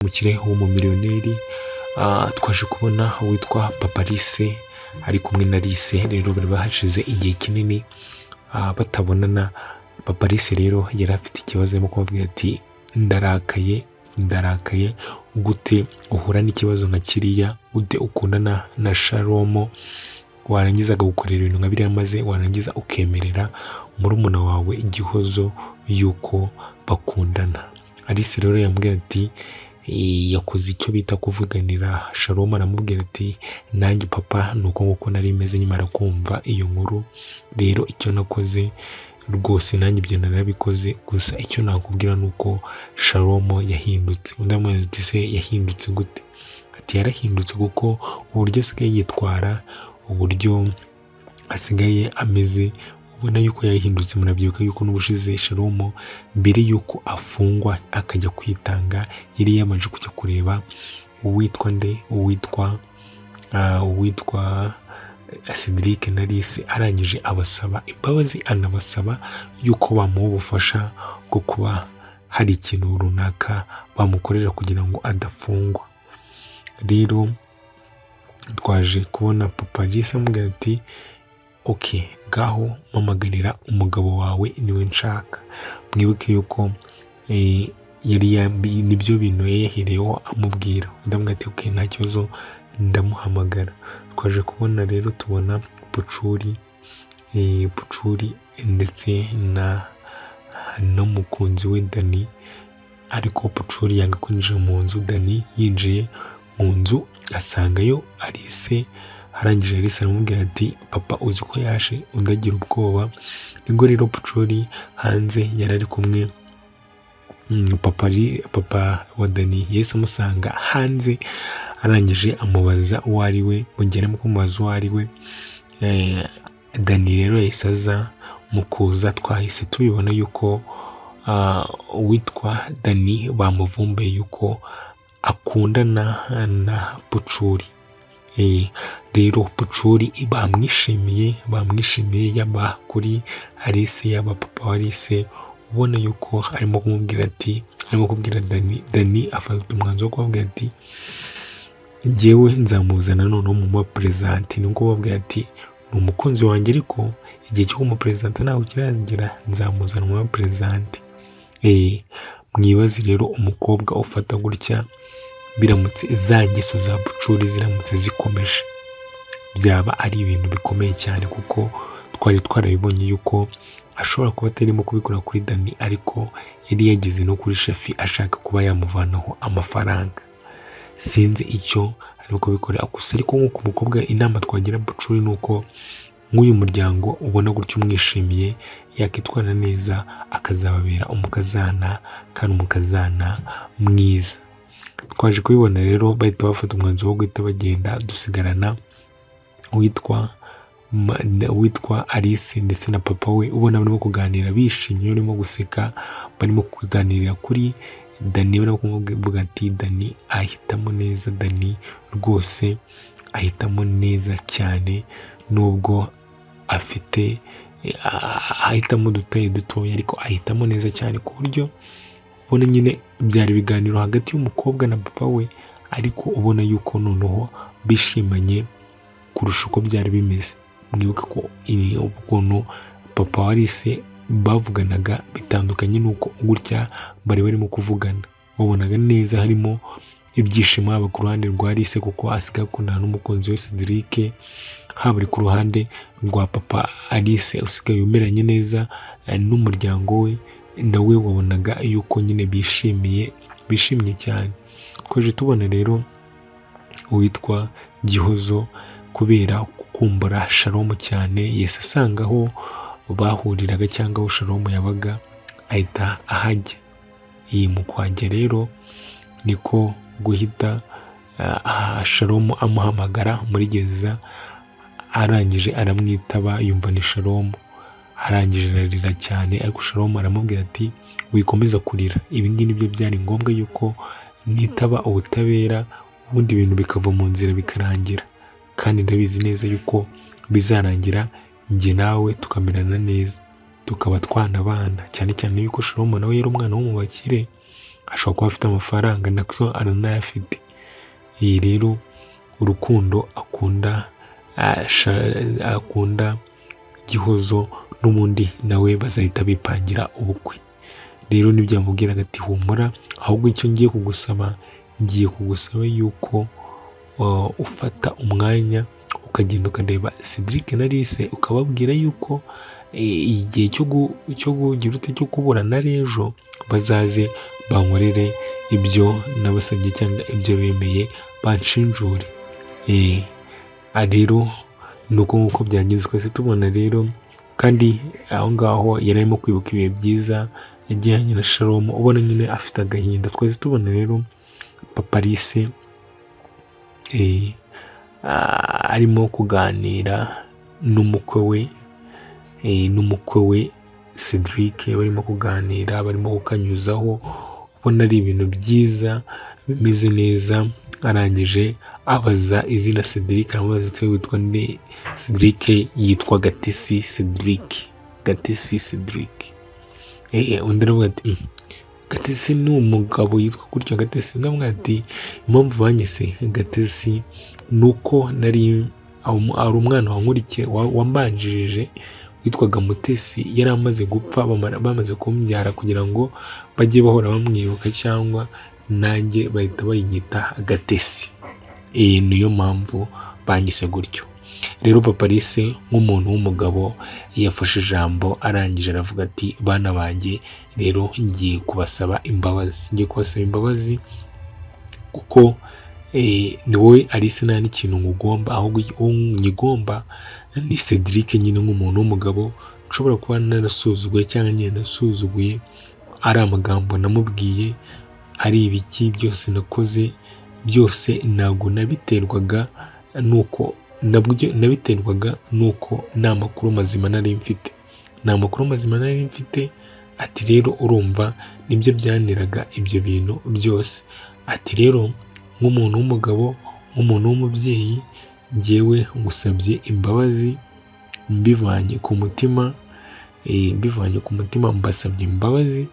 Umukire w'umumiliyoneri. Twaje kubona uwitwa Papa Alice ari kumwe na Alice. Rero bari bahashize igihe kinini batabonana. Papa Alice rero yari afite ikibazo, arimo kubabwira ati: "Ndarakaye, ndarakaye. Gute uhura n'ikibazo nka kiriya? Gute ukundana na Shalomo, warangiza akagukorera ibintu nka biriya, maze warangiza ukemerera murumuna wawe Igihozo yuko bakundana?" Alice rero yambwiye ati yakoze icyo bita kuvuganira Shalom. Aramubwira ati: "Nanjye papa, ni uko nguko nari meze nkimara kumva iyo nkuru. Rero icyo nakoze rwose, nanjye ibyo narabikoze. Gusa icyo nakubwira ni uko Shalom yahindutse." Undi aramubwira ati: "Se yahindutse gute?" Ati: "Yarahindutse kuko uburyo asigaye yitwara, uburyo asigaye ameze, ubona yuko yahindutse." Murabyibuka yuko n'ubushize Shalom, mbere yuko afungwa akajya kwitanga, yari yabanje kujya kureba uwitwa nde, uwitwa Cedric na Alice, arangije abasaba imbabazi, anabasaba yuko bamuha ubufasha bwo kuba hari ikintu runaka bamukorera kugira ngo adafungwa. Rero twaje kubona Papa Alice amubwira ati: "Okay, ngaho mpamagarira umugabo wawe, niwe nshaka." Mwibuke yuko yari nibyo bintu yari yahereyeho amubwira. Undi amubwira ati: "Okay, nta kibazo, ndamuhamagara." Twaje kubona rero, tubona Pucuri, Pucuri ndetse na n'umukunzi we Dani, ariko Pucuri yanga kwinjira mu nzu. Dani yinjiye mu nzu asangayo Alice. Arangije Alice aramubwira ati: "Papa uzi ko yaje?" Undi agira ubwoba. Nibwo rero Pucuri hanze yari ari kumwe papa wa Dani, yahise amusanga hanze, arangije amubaza uwo ari we. Mu gihe arimo kumubaza uwo ari we, Dani rero yahise aza. Mu kuza twahise tubibona yuko uwitwa Dani bamuvumbuye yuko akundana na Pucuri. Rero Pucuri bamwishimiye, bamwishimiye, yaba kuri Alice, yaba papa wa Alice, ubona yuko arimo kumubwira ati, arimo kubwira Dani. Dani afata umwanzuro wo kubabwira ati: "Njyewe nzamuzana noneho mu maperezante." Ni kubabwira ati: "Ni umukunzi wanjye, ariko igihe cyo kumuperezanta ntabwo kiragera, nzamuzana mu maperezante." Mwibaze rero umukobwa ufata gutya, biramutse za ngeso za Pucuri ziramutse zikomeje, byaba ari ibintu bikomeye cyane, kuko twari twarabibonye yuko ashobora kuba atarimo kubikora kuri Dani, ariko yari yageze no kuri Shafi ashaka kuba yamuvanaho amafaranga. Sinzi icyo arimo kubikorera gusa. Ariko nk'uko umukobwa, inama twagira Pucuri ni uko nk'uyu muryango ubona gutyo umwishimiye, yakitwara neza akazababera umukazana, kandi umukazana mwiza. Twaje kubibona rero bahita bafata umwanzuro wo guhita bagenda, dusigarana uwitwa Alice ndetse na papa we, ubona barimo kuganira bishimye, barimo guseka, barimo kuganirira kuri Dani, barimo kuvuga ati: "Dani ahitamo neza, Dani rwose ahitamo neza cyane, nubwo afite ahitamo udutaye dutoya, ariko ahitamo neza cyane." Ku buryo ubona nyine byari ibiganiro hagati y'umukobwa na papa we, ariko ubona yuko noneho bishimanye kurusha uko byari bimeze. Mwibuke ko ukuntu papa wa Alice bavuganaga bitandukanye n'uko gutya bari barimo kuvugana. Wabonaga neza harimo ibyishimo, haba ku ruhande rwa Alice kuko asigaye akundana n'umukunzi we Cedric, haba ari ku ruhande rwa papa Alice usigaye umeranye neza n'umuryango we, nawe wabonaga yuko nyine bishimiye, bishimye cyane. Twaje tubona rero uwitwa Gihozo, kubera gukumbura Shalom cyane, yahise asanga aho bahuriraga cyangwa aho Shalom yabaga, ahita ahajya. Iyi mu kuhajya rero niko guhita Shalom amuhamagara muri gereza, arangije aramwitaba, yumva ni Shalom, arangije ararira cyane. Ariko Shalom aramubwira ati: "Wikomeza kurira, ibi ngibi nibyo byari ngombwa yuko nitaba ubutabera, ubundi ibintu bikava mu nzira bikarangira, kandi ndabizi neza yuko bizarangira njye nawe tukamerana neza, tukaba twanabana," cyane cyane yuko Shalom nawe yari umwana wo mu bakire. Ashobora kuba afite amafaranga, nako aranayafite. Iyi rero urukundo akunda akunda Gihozo, n'ubundi nawe bazahita bipangira ubukwe. Rero nibyo yamubwiraga ati humura, ahubwo icyo ngiye kugusaba, ngiye kugusaba yuko ufata umwanya ukagenda ukareba Cedric na Alice, ukababwira yuko igihe cyo kugira ute, cyo kuburana ari ejo, bazaze bankorere ibyo nabasabye cyangwa ibyo bemeye, banshinjure. Rero ni uko nguko byagenze. Twese tubona rero kandi aho ngaho yari arimo kwibuka ibihe byiza yagiranye na Shalom, ubona nyine afite agahinda. Twese tubona rero papa Alice arimo kuganira n'umukwe we, n'umukwe we Cedric, barimo kuganira, barimo kukanyuzaho, ubona ari ibintu byiza bimeze neza. Arangije abaza izina Cedric, aramubaza ati witwa nde? Cedric yitwa Gatesi Cedric, Gatesi Cedric. Undi aravuga ati Gatesi ni umugabo yitwa gutyo Gatesi? Undi aravuga ati impamvu banyise Gatesi ni uko nari ari umwana wankurikiye, wambanjirije, witwaga Mutesi, yari amaze gupfa bamaze kumbyara, kugira ngo bajye bahora bamwibuka cyangwa nanjye bahita bayinyita Gatesi. Niyo mpamvu banyise gutyo. Rero papa Alice nk'umuntu w'umugabo yafashe ijambo, arangije aravuga ati bana banjye, rero ngiye kubasaba imbabazi, ngiye kubasaba imbabazi kuko ni wowe Alice nta n'ikintu nkugomba, ahubwo uwo nyigomba ni Cedric nyine. Nk'umuntu w'umugabo nshobora kuba narasuzuguye cyangwa ngenda nasuzuguye, ari amagambo namubwiye, ari ibiki byose nakoze byose, ntabwo nabiterwaga nuko nabiterwaga nuko nta makuru mazima nari mfite, nta makuru mazima nari mfite. Ati rero urumva nibyo byanteraga ibyo bintu byose. Ati rero nk'umuntu w'umugabo, nk'umuntu w'umubyeyi, njyewe ngusabye imbabazi mbivanye ku mutima, mbivanye ku mutima mbasabye imbabazi.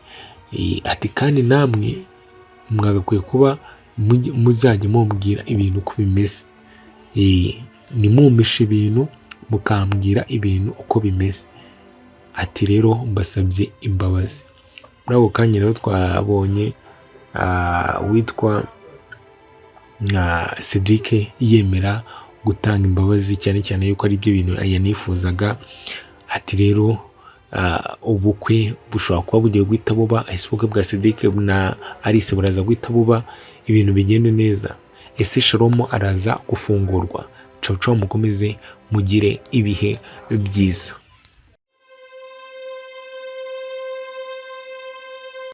Ati kandi namwe mwagakwiye kuba muzajya mumbwira ibintu uko bimeze, ntimumpishe ibintu, mukambwira ibintu uko bimeze. Ati rero mbasabye imbabazi. Muri ako kanya rero twabonye witwa Cedric yemera gutanga imbabazi, cyane cyane yuko ari byo bintu yanifuzaga. Ati rero ubukwe bushobora kuba bugiye guhita buba. Ese ubukwe bwa Cedric na Alice buraza guhita buba, ibintu bigende neza? Ese Shalom araza gufungurwa? Cawu cawu, mukomeze mugire ibihe byiza.